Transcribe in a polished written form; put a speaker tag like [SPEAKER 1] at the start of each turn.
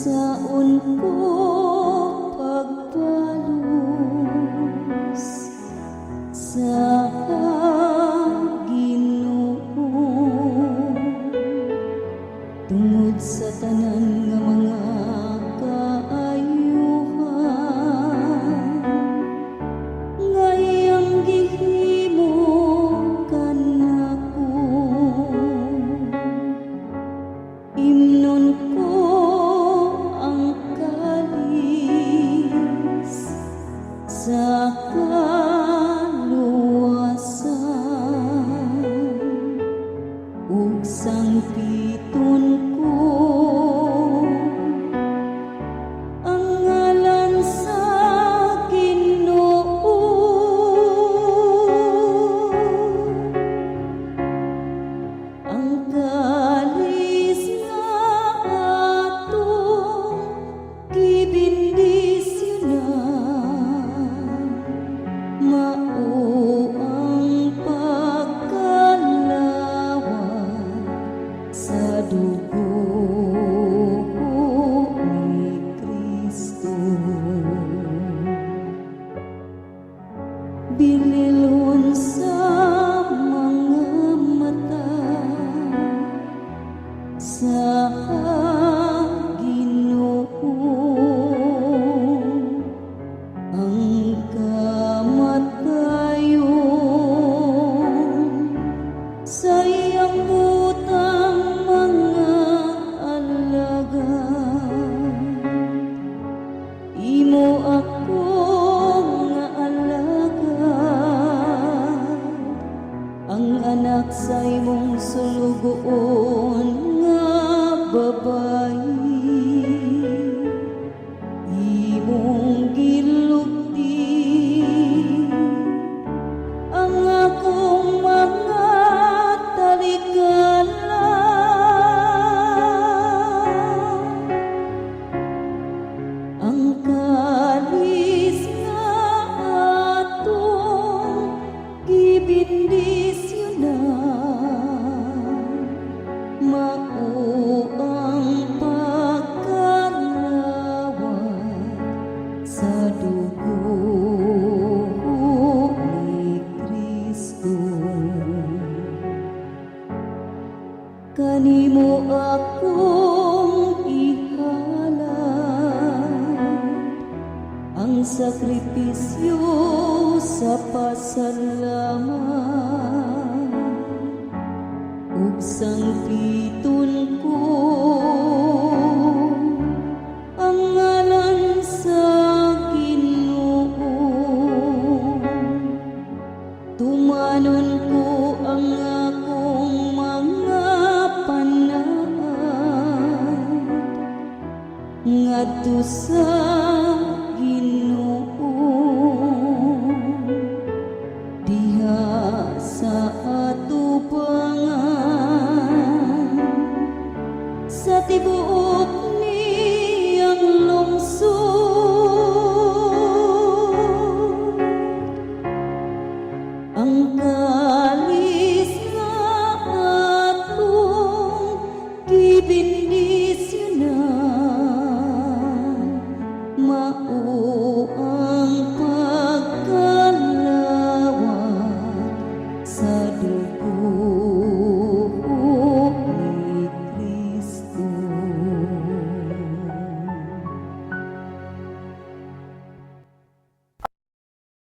[SPEAKER 1] Unsaon ko pagbalos sa Ginoo tungod sa tanan nga mga kaayuhan nga iyang gihimo kanako? Imnon ko ang kalis sa kaluwasan ug sangpiton ko ang ngalan sa Ginoo. Ang kalis nga atong gibendisyonan mao ang pagkalawat sa dugo ni Kristo. Bililhon sa mga mata sa Ginoo ang kamatayon sa iyang butang mga alagad. Imo ako nga alagad, ang anak sa imong sulugoon nga babayi. Imong gilugti ang akong mga talikala. Ang kalis nga atong gibendisyonan mao ang pagkalawat sa dugo ni Kristo. Kanimo akong ihalad ang sakripisyo sa pasalamat ug sangpiton ko ang ngalan sa Ginoo. Tumanon ko ang akong mga panaad ngadto sa Ginoo diha sa atubangan sa tibuok niyang lungsod. Ang kalis nga atong gibendisyonan mao